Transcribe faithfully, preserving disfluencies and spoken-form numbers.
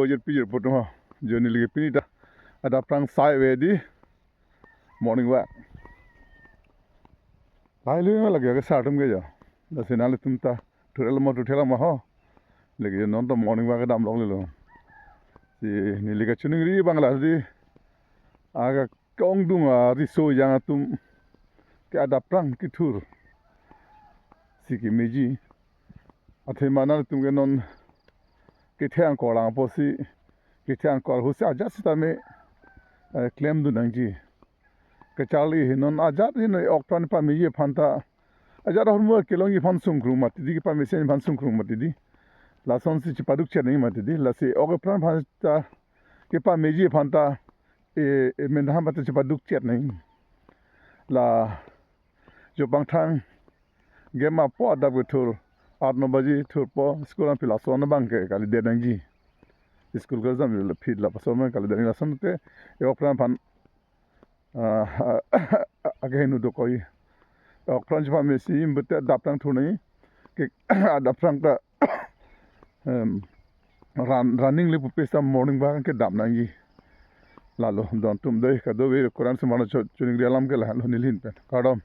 Ojir pijir putung ho. Jo neli ke pini ta adap prang sai ave dei. Morning walk. Lahai lui ma lake ke sar atum ke jo. Lasi nanglitum ta thurel mo thurthela ma ho. Lake jo non ta morning walk kedam longlelo. Si neli kachiningri abang la dei. Aga kongdung ariso ejang atum ke adap prang kethur si kemeji. Athema nanglitum ke non kethe angkor lang apotsi, kethe angkor ahutsi ajat sitame, eh, klemdun nangji. Kacharli he non ajat he non ok apran pameji aphan ta, ajat ahormu kelongji aphan sungkrung mati dei, kepamesen aphan sungkrung mati dei. Lasonsi chepadukchet nangji mati dei. Lasi ok apran aphan ta kepameji aphan ta, e, e, methang aphan ta chepadukchet nangji. La jo pangthang gema po adap kethur, aat no baji thurpo, school an pi lason abang ke kalidet nangji. School kejam jo la phit la pasal abang kalidet nangji, lason te e ok apran aphan, ah, akehingno dokok. E ok apran chepamesi pulote adap prang thur nangji. Ke adap prang ta, em, run, running le pupe sa morning walk kedam nangji. Lalo don atum dei, kadokave Kurvangso amarlo cho-, chiningri alam ke lahelo neli ahin pen. Kardom.